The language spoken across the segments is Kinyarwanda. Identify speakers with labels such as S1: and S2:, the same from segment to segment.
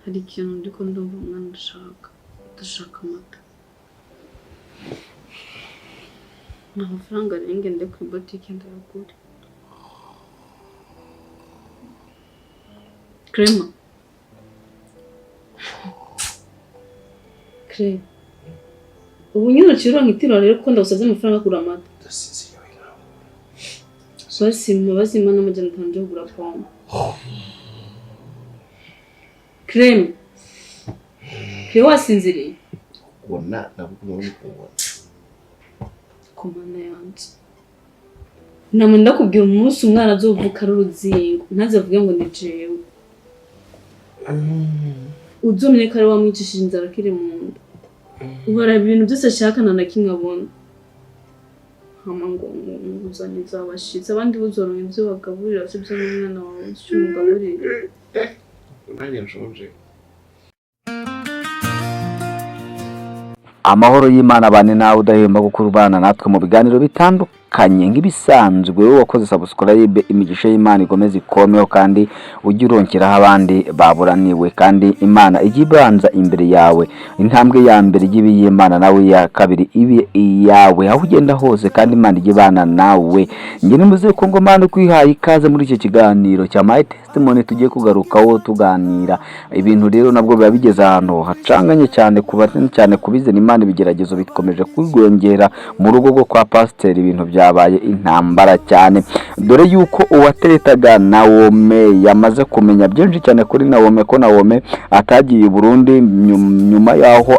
S1: Hari ikintu ndiko ndumva umwana ndashaka amata. Nta mafaranga rero, ngende ku ibotike ndayagure. Crema, Cre, ubu nyine uciye uronka itiro rero kuko ndagusavye amafaranga yo kugura amata.
S2: Ndasinziriye nawe.
S1: Basima basima n'500 yo kugura pome. Creme, Cre, wasinziriye?
S2: Kubona ntabwo uri kubona.
S1: Ku Mana yanje, namwe ndakubwira, umunsi umwana azovuka ari uruzingo, ntazavuge ngo ni jewe. Uzomye ko ari wamwicishije inzara akiri mu nda. Ubaraba ibintu byose ashaka, nta na kimwe abona. Hama ngo nguzanyo zabashitse, abandi buzoronka ibyo bagaburira, sibyo? N'umwana wawe icyo umugaburira.
S2: Nanjye nshonje.
S3: Amahoro y'Imana abane nawe udahemba gukurubana natwe mu biganiro bitandukanye. Nk'ibisanzwe, wowe wakoze subscribe, imigisha y'Imana ikomeze ikomeho, kandi ujye uronkeraho abandi baburaniwe, kandi Imana ijye ibanza imbere yawe. Intambwe ya mbere ijye iba iy'Imana, nawe iya kabiri ibe iyawe aho ugenda hose, kandi Imana ijye ibana nawe. Njye nimuze ko ngo Mana kwihaye ikaze muri iki kiganiro cya My Testimony tugiye kugarukaho tuganira ibintu. Rero nabwo biba bigeze ahantu hacanganye cyane, kuba cyane kubizana Imana. Ibigeragezo bikomeje kwiyongera mu rugo rwo kwa pasiteri, ibintu byabaye intambara cyane, dore yuko uwateretaga Nawome yamaze kumenya byinshi cyane kuri Nawome, ko Nawome atagiye i Burundi nyuma yaho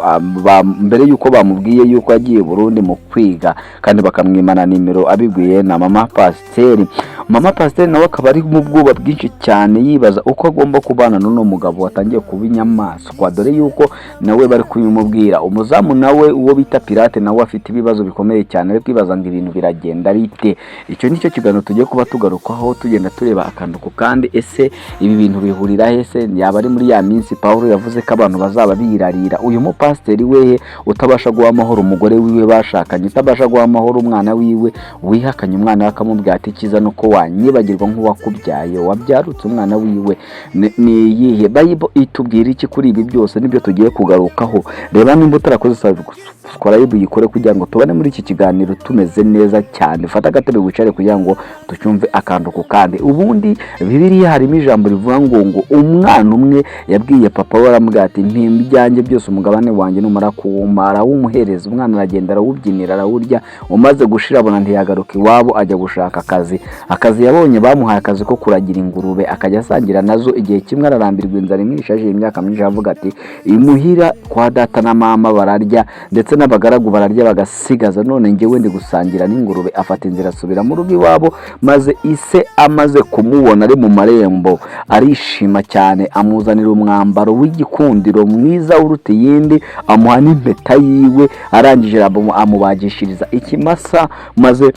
S3: mbere yuko bamubwiye yuko yagiye i Burundi mu kwiga, kandi bakamwimana nimero abibwiye na mama pasiteri. Mama pasiteri nawe akaba ari mu bwoba bwinshi cyane, yibaza uko agomba kubana n'uno mugabo watangiye kuba inyamaswa, dore yuko nawe bari kubimubwira. Umuzamu nawe, uwo bita Pirate, nawe afite ibibazo bikomeye cyane, ari kwibaza ngo ibintu biragenda bite. Icyo nicyo kiganiro tugiye kuba tugarukaho, tugenda tureba akantu ku kandi. Ese ibi bintu bihurira he? Se yaba ari muri ya minsi Pawulo yavuze ko abantu bazaba birarira? Uyu mupasiteri wehe utabasha guha amahoro umugore wiwe bashakanye, utabasha guha amahoro umwana wiwe wihakanye umwana we, akamubwira ati icyiza ni uko wanyibagirwa nk'uwakubyaye, wabyarutse umwana wiwe, ni iyihe Bible itubwira iki kuri ibi byose? Nibyo tugiye kugarukaho. Reba nimba utarakoze subscribe, uyikore kugira ngo tubane muri iki kiganiro tumeze neza cyane. Fata agatebe wicare kugira ngo tucyumve akantu ku kandi. Ubundi Bibiliya harimo ijambo rivuga ngo umwana umwe yabwiye papa we, aramubwira ati mpimba ibyanjye byose, umugabane wanjye numara kuwuma. Arawumuhereza, umwana aragenda arawubyinira, arawurya. Umaze gushira abona ntiyagaruka iwabo, ajya gushaka akazi. Akazi yabonye, bamuhaye akazi ko kuragira ingurube, akajya asangira nazo. Igihe kimwe ararambirwa, inzara imwishaje imyaka myinshi, aravuga ati imuhira kwa data na mama bararya, ndetse n'abagaragu bararya bagasigaza, none njyewe ndi gusangira n'ingurube. Afata inzira asubira mu rugo iwabo, maze ise amaze kumubona ari mu marembo arishima cyane, amuzanira umwambaro w'igikundiro mwiza uruta iyindi, amuha n'impeta yiwe. Arangije amubagishiriza ikimasa, maze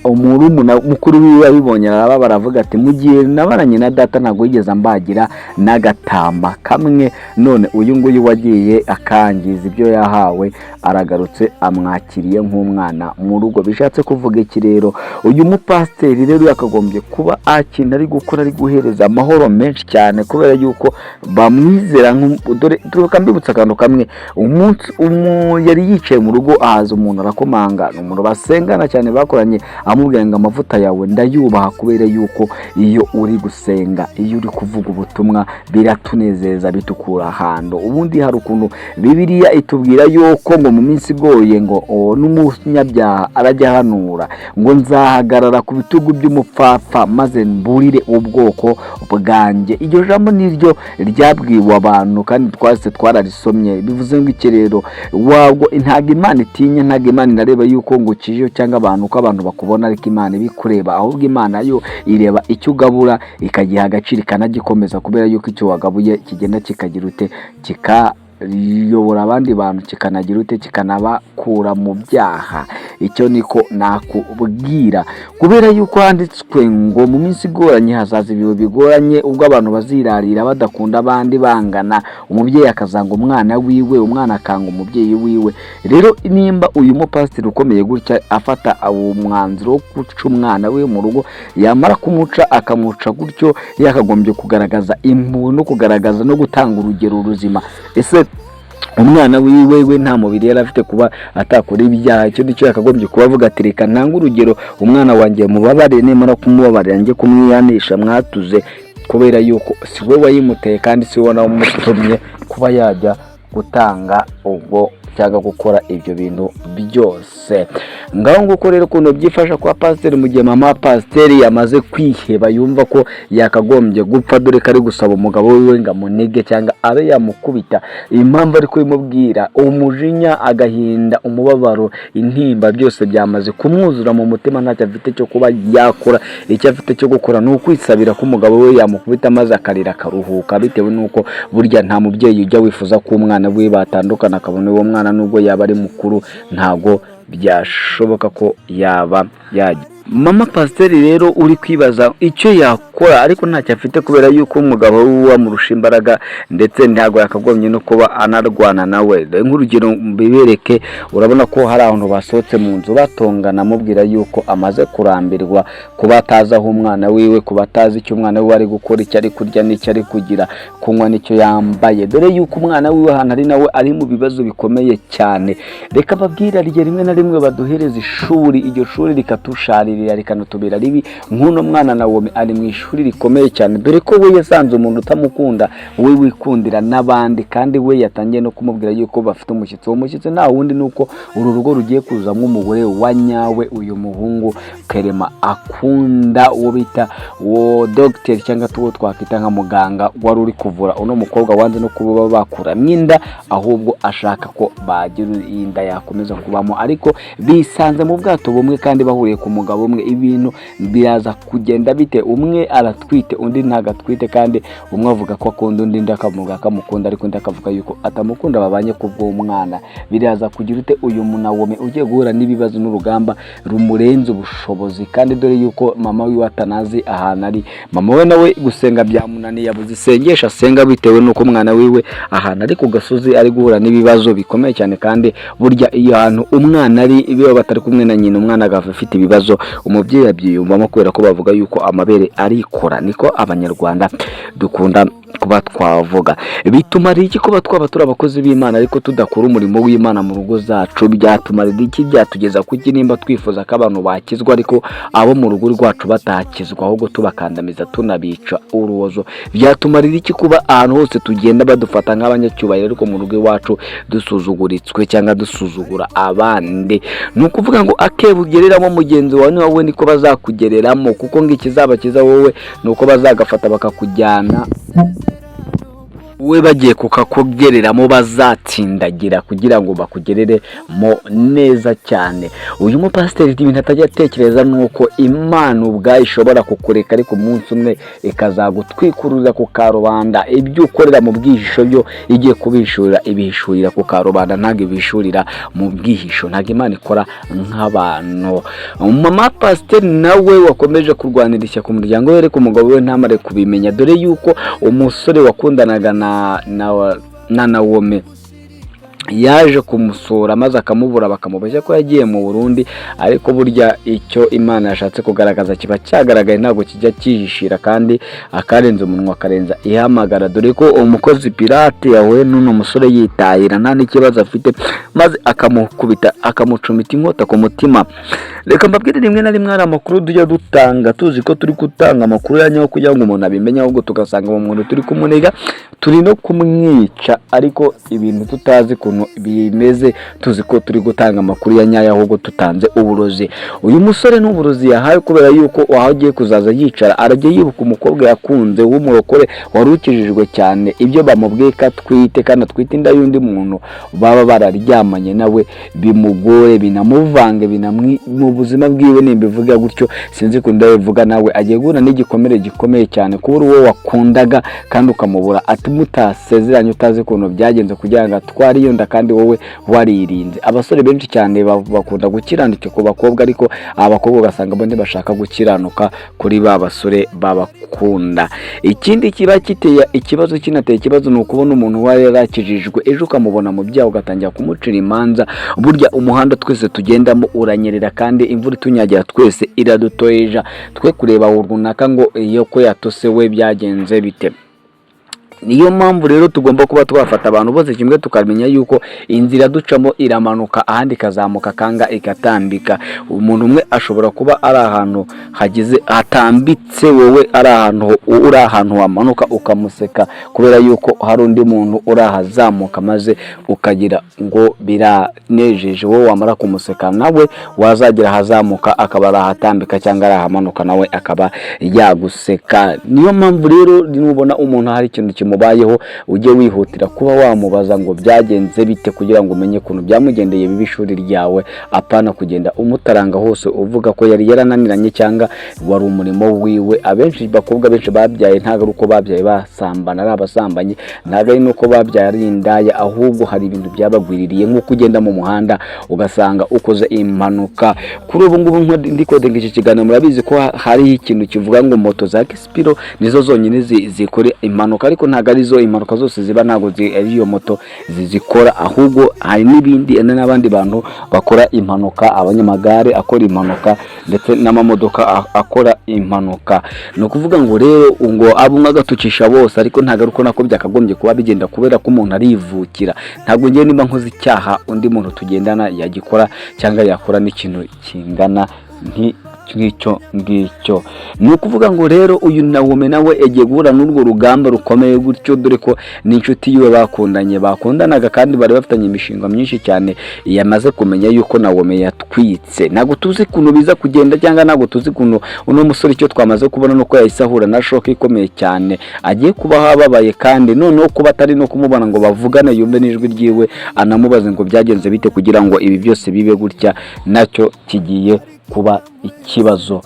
S3: umurumuna mukuru wiwe abibonye arababara, aravuga ati mu gihe nabaranye na data ntabwo yigeze ambagira n'agatama kamwe, none uyu nguyu wagiye akangiza ibyo yahawe aragarutse, amwakiriye nk'umwana mu rugo. Bishatse kuvuga iki rero? Uyu mupasiteri rero yakagombye kuba akintu ari gukora, ari guhereza amahoro menshi cyane, kubera yuko bamwizera. Dore turuka mbibutsa akantu kamwe. Umunsi yari yicaye mu rugo, ahaza umuntu arakomanga, ni umuntu basengana cyane bakoranye, amubwira ngo amavuta yawe ndayubaha, kubera yuko iyo uri gusenga, iyo uri kuvuga ubutumwa, biratunezeza, bitukura ahantu. Ubundi hari ukuntu Bibiliya itubwira yuko ngo mu minsi igoye ngo n'umunyabyaha arajya ahanura, ngo nzahagarara ku bitugu by'umupfapfa maze mburire ubwoko bwanjye. Iryo jambo niryo ryabwiwe abantu kandi twase twararisomye. Bivuze ngo iki rero? Wabwo ntabwo Imana itinya, ntabwo Imana inareba yuko ngo ukije cyangwa abantu uko abantu bakubona, ariko Imana ibikureba. Ahubwo Imana yo ireba icyo ugabura, ikagiha agaciro, ikanagikomeza, kubera yuko icyo wagabuye kigenda kikagira ute, kika Kikanayobora abandi bantu, kikanagira ute, kikanabakura mu byaha. Icyo niko nakubwira, kubera yuko handitswe ngo mu minsi igoranye hazaza ibihe bigoranye, ubwo abantu bazirarira, badakunda abandi, bangana, umubyeyi akazanga umwana wiwe, umwana akanga umubyeyi wiwe. Rero nimba uyu mupasiteri ukomeye gutya afata uwo mwanzuro wo guca umwana we mu rugo, yamara kumuca akamuca gutyo, yakagombye kugaragaza impuhwe no kugaragaza no gutanga urugero ruzima. Ese umwana wiwe we nta mubiri yari afite kuba atakora ibyaha? Icyo nicyo yakagombye kuba avuga ati: "Reka ntange urugero, umwana wanjye mubabare, nimara kumubabarira njye kumwihanisha mwatuze," kubera yuko si we wayimuteye kandi si we wanamutumye kuba yajya gutanga ubwo cyangwa gukora ibyo bintu byose. Ngaho nguko rero ukuntu byifasha kwa pasiteri, mu gihe mama pasiteri yamaze kwiheba, yumva ko yakagombye gupfa, dore ko ari gusaba umugabo wiwe ngo amunige cyangwa abe yamukubita. Impamvu ari kubimubwira, umujinya, agahinda, umubabaro, intimba, byose byamaze kumwuzura mu mutima. Ntacyo afite cyo kuba yakora. Icyo afite cyo gukora ni ukwisabira ko umugabo we yamukubita, maze akarira akaruhuka, bitewe n'uko burya nta mubyeyi ujya wifuza ko umwana we batandukana, akabona uwo mwana nubwo yaba ari mukuru, ntago byashoboka ko yaba yajya. Mama pasiteri rero uri kwibaza icyo yakora, ariko ntacyo afite, kubera yuko umugabo we amurusha imbaraga, ndetse ntabwo yakagombye no kuba anarwana nawe. Nk'urugero mbibereke, urabona ko hari ahantu basohotse mu nzu batongana, amubwira yuko amaze kurambirwa kuba atazi aho umwana wiwe, kuba atazi icyo umwana we ari gukora, icyo ari kurya n'icyo ari kugira kunywa n'icyo yambaye, dore yuko umwana wiwe ahantu ari nawe ari mu bibazo bikomeye cyane. Reka babwira, rye rimwe na rimwe baduhereza ishuri, iryo shuri rikatusharirira, rikanatubera ribi. Nk'uno mwana Nawomi ari mu ishuri rikomeye cyane, dore ko we yasanze umuntu utamukunda, we wikundira n'abandi, kandi we yatangiye no kumubwira yuko bafite umushyitsi. Uwo mushyitsi nta wundi, ni uko uru rugo rugiye kuzamo umugore wa nyawe, uyu muhungu Kerema akunda, uwo bita uwo dogiteri cyangwa uwo twakwita nka muganga wari uri kuvura uno mukobwa wanze no kuba bakuramo inda, ahubwo ashaka ko bagira inda yakomeza kubamo. Ariko bisanze mu bwato bumwe kandi bahuriye ku mugabo umwe. Ibintu biraza kugenda bite? Umwe aratwite, undi ntabwo atwite, kandi umwe avuga ko akunda undi, undi akavuga ko amukunda, ariko undi akavuga yuko atamukunda, babanye kubw'umwana. Biraza kugira ute? Uyu Munawome ugiye guhura n'ibibazo n'urugamba rumurenze ubushobozi, kandi dore yuko mama wiwe atanazi ahantu ari. Mama we nawe gusenga byamunaniye, yabuze isengesho asenga, bitewe n'uko umwana wiwe ahantu ari ku gasozi ari guhura n'ibibazo bikomeye cyane. Kandi burya iyo hantu umwana ari, iyo batari kumwe na nyina, umwana agava afite ibibazo, umubyeyi abyiyumvamo, kubera ko bavuga yuko amabere arikora, niko Abanyarwanda dukunda kuba twavuga. Bitumara iki kuba twaba turi abakozi b'Imana ariko tudakora umurimo w'Imana mu rugo zacu? Byatumarira iki? Byatugeza kuki nimba twifuza ko abantu bakizwa, ariko abo mu rugo rwacu batakizwa, ahubwo tubakandamiza, tunabica urubozo? Byatumarira iki kuba ahantu hose tugenda badufata nk'abanyacyubahiro, ariko mu rugo iwacu dusuzuguritswe cyangwa dusuzugura abandi? Ni ukuvuga ngo akebo ugereramo mugenzi wawe ni wowe niko bazakugereramo, kuko ngo ikizaba cyiza wowe ni uko bazagafata bakakujyana we bagiye kukakugereramo, bazatsindagira kugira ngo bakugereremo neza cyane. Uyu mupasiteri ibintu atajya atekereza ni uko Imana ubwayo ishobora kukureka, ariko umunsi umwe ikazagutwikururira ku karubanda. Ibyo ukorera mu bwihisho byo igiye kubihishurira, ibihishurira ku karubanda, ntabwo ibihishurira mu bwihisho. Ntabwo Imana ikora nk'abantu. Mama pasiteri nawe wakomeje kurwanira ishyaka umuryango we, ariko umugabo we ntamare kubimenya, dore yuko umusore wakundanaga na Nawome yaje kumusura maze akamubura, bakamubeshya ko yagiye mu Burundi. Ariko burya icyo Imana yashatse kugaragaza kiba cyagaragaye, ntabwo kijya cyihishira, kandi akarenza umunwa akarenza ihamagara, dore ko umukozi pirate yahuye n'uno musore yitahira nta n'ikibazo afite, maze akamukubita, akamucumita inkota ku mutima. Reka mbabwire, rimwe na rimwe hari amakuru tujya dutanga tuzi ko turi gutanga amakuru ya nyayo kugira ngo umuntu abimenye, ahubwo tugasanga mu muntu turi kumuniga, turi no kumwica, ariko ibintu tutazi ukuntu bimeze, tuzi ko turi gutanga amakuru ya nyayo, ahubwo tutanze uburozi. Uyu musore n'uburozi yahawe, kubera yuko aho agiye kuzaza yicara arajya yibuka umukobwa yakunze w'umurokore wari ukijijwe cyane. Ibyo bamubwiye ko atwite, kandi atwite inda y'undi muntu baba bararyamanye nawe, bimugore, binamuvange, binamwi mu buzima bwiwe. Nimbivuga gutyo sinzi ukuntu ndabivuga. Nawe agiye guhura n'igikomere gikomeye cyane, kubura uwo wakundaga kandi ukamubura. Ati Mutasezeranye, utazi ukuntu byagenze kugira ngo atware iyo nda kandi wowe waririnze. Abasore benshi cyane bakunda gukiranuka ku bakobwa, ariko abakobwa ugasanga bo ntibashaka gukiranuka kuri ba basore babakunda. Ikindi kiba giteye ikibazo, kinateye ikibazo, ni ukubona umuntu wari yarakijijwe, ejo ukamubona mu byaha, ugatangira kumucira imanza. Burya umuhanda twese tugendamo uranyerera, kandi imvura itunyagira twese iradutoyeja. Twe kureba runaka ngo iyo ko yatose we byagenze bite. Niyo mpamvu rero tugomba kuba twafata abantu bose kimwe, tukamenya yuko inzira ducamo iramanuka, ahandi ikazamuka kanga igatambika. Umuntu umwe ashobora kuba ari ahantu hagize hatambitse, wowe ari ahantu uri ahantu wamanuka, ukamuseka kubera yuko hari undi muntu uri ahazamuka, maze ukagira ngo biranejeje. Wowe wamara kumuseka, nawe wazagera ahazamuka akaba ari ahatambika cyangwa ari ahamanuka, nawe akaba yaguseka. Niyo mpamvu rero nubona umuntu hari ikintu kimubayeho, ujye wihutira kuba wamubaza ngo byagenze bite, kugira ngo umenye ukuntu byamugendeye, bibe ishuri ryawe, apana kugenda umutaranga hose uvuga ko yari yarananiranye cyangwa wari umurimo wiwe. Abenshi, bakobwa benshi babyaye, ntabwo ari uko babyaye basambana, ari abasambanyi, ntabwo ari nuko babyaye ari indaya, ahubwo hari ibintu byabagwiririye, nk'uko ugenda mu muhanda ugasanga ukoze impanuka. Kuri ubu ngubu ndi recordinga iki kiganiro, murabizi ko hariho ikintu kivuga ngo moto za Gisipiro nizo zonyine zikora impanuka, ariko ntabwo arizo. Impanuka zose ziba ntabwo ari iyo moto zizikora, ahubwo hari n'ibindi n'abandi bantu bakora impanuka, abanyamagare akora impanuka, ndetse n'amamodoka akora impanuka. Ni ukuvuga ngo rero ngo abo umwe agatukisha bose, ariko ntabwo ari uko nako byakagombye kuba bigenda, kubera ko umuntu arivukira. Ntabwo ngewe niba nkoze icyaha undi muntu tugendana yagikora cyangwa yakora n'ikintu kingana nk'icyo ngicyo. Ni ukuvuga ngo rero uyu Nawome nawe yagiye guhura n'urwo rugamba rukomeye gutyo, dore ko n'inshuti yiwe bakundanye, bakundanaga kandi bari bafitanye imishinga myinshi cyane, yamaze kumenya yuko Nawome yatwitse. Ntabwo tuzi ukuntu biza kugenda, cyangwa ntabwo tuzi ukuntu uno musore, icyo twamaze kubona nuko yahise ahura na shock ikomeye cyane, agiye kubaho ababaye, kandi noneho kuba atari no kumubona ngo bavugane, yumve n'ijwi ryiwe, anamubaze ngo byagenze bite kugira ngo ibi byose bibe gutya, nacyo kigiye kuba ikibazo.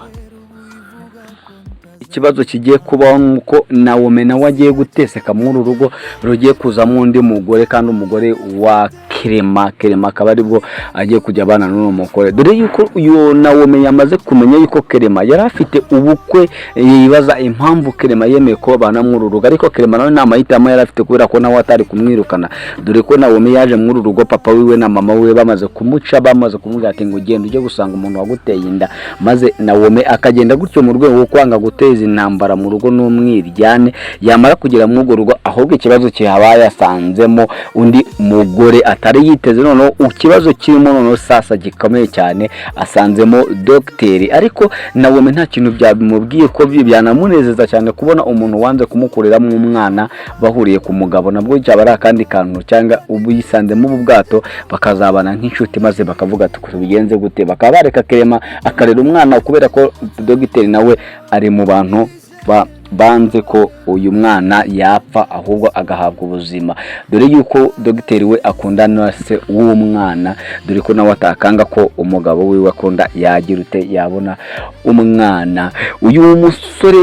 S3: Ikibazo kigiye kubaho nuko Nawome nawe agiye guteseka muri uru rugo rugiye kuzamo undi mugore, kandi umugore wa Kerema. Kerema akaba aribwo agiye kujya abana n'uwo mugore, dore yuko uyu Nawome yamaze kumenya yuko Kerema yari afite ubukwe. Yibaza impamvu Kerema yemeye ko babana muri uru rugo, ariko Kerema nawe nta mahitamo yari afite, kubera ko nawe atari kumwirukana, dore ko Nawome yaje muri uru rugo papa wiwe na mama wiwe bamaze kumuca, bamaze kumubwira ati ngo ugende ujye gusanga umuntu waguteye inda, maze Nawome akagenda gutyo mu rwego rwo kwanga guteza intambara mu rugo n'umwiryane. Yamara kugera muri urwo rugo, ahubwo ikibazo kihabaye, yasanzemo undi mugore atari yiteze. Noneho ikibazo kirimo noneho sasa gikomeye cyane, asanzemo dogiteri, ariko Nawome nta kintu byamubwiye, ko byanamunezeza cyane kubona umuntu wanze kumukuriramo umwana bahuriye ku mugabo, nabwo cyaba ari akandi kantu, cyangwa ubu yisanzemo ubu bwato bakazabana nk'inshuti, maze bakavuga ati tubigenze gute, bakaba bareka Kerema akarera umwana, kubera ko dogiteri nawe ari mu bantu banze ko uyu mwana yapfa, ahubwo agahabwa ubuzima, dore yuko dogiteri we akundana na se w'umwana, dore ko nawe atakanga ko umugabo wiwe akunda yagira ute, yabona umwana. Uyu musore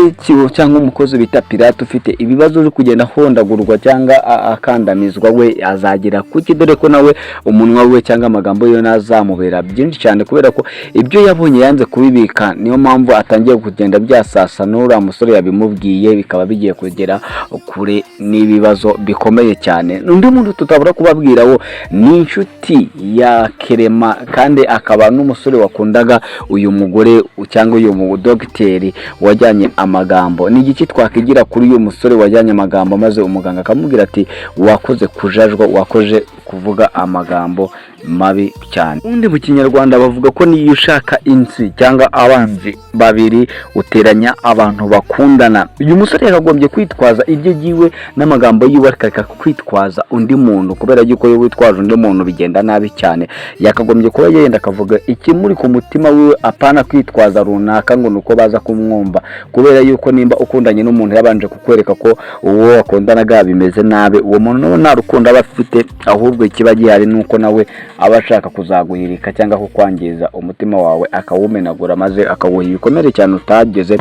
S3: cyangwa umukozi bita Pirate ufite ibibazo uri kugenda ahondagurwa cyangwa akandamizwa, we azagera kuki? Dore ko nawe umunwa we cyangwa amagambo ye ntazamubera byinshi cyane, kubera ko ibyo yabonye yanze kubibika. Niyo mpamvu atangiye kugenda byasasa n'uriya musore yabimubwiye, bikaba bigiye kugera kure n'ibibazo bikomeye cyane. Undi muntu tutabura kubabwira wo ni inshuti ya Kerema, kandi akaba n'umusore wakundaga uyu mugore cyangwa uyu mudogiteri wajyanye amagambo. Ni igiki twakwigira kuri uyu musore wajyanye amagambo, maze umuganga akamubwira ati wakoze kujajwa, wakoze kuvuga amagambo mabi cyane? Ubundi mu Kinyarwanda bavuga ko niyo ushaka inzi cyangwa abanzi babiri, uteranya abantu bakundana. Uyu musore yakagombye kwitwaza ibyo yiwe n'amagambo yiwe, akareka kwitwaza undi muntu, kubera yuko iyo witwaje undi muntu bigenda nabi cyane. Yakagombye kuba yenda akavuga ikimuri ku mutima wiwe, apana kwitwaza runaka ngo nuko baza kumwumva, kubera yuko nimba ukundanye n'umuntu yabanje kukwereka ko uwo wakundanaga bimeze nabi, uwo muntu nawe nta rukundo aba afite, ahubwo Ahubwo ikiba gihari ni uko nawe aba ashaka kuzaguhirika cyangwa kukwangiza umutima wawe, akawumenagura maze akawuha ibikomere cyane utageze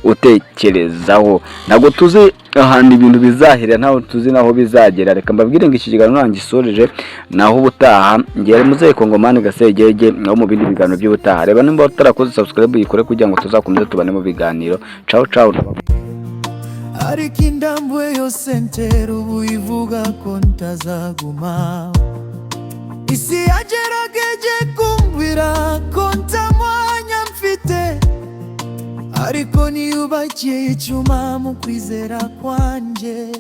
S3: utekerezaho. Ntabwo tuzi ahantu ibintu bizahera, ntabwo tuzi naho bizagera. Reka mbabwire ngo iki kiganiro ngisoreje, naho ubutaha. Ngere muzehe Kongomani Gasegege, naho mu bindi biganiro by'ubutaha. Reba nimba utarakoze subscribe, yikore kugira ngo tuzakomeze tubane mu biganiro. Ciao ciao.
S4: Ariko intambwe yose ntera ubu ivuga ko ntazaguma. Isi yagerageje kumbwira ko nta mwanya mfite, ariko niyubakiye icyuma mu kwizera kwanjye.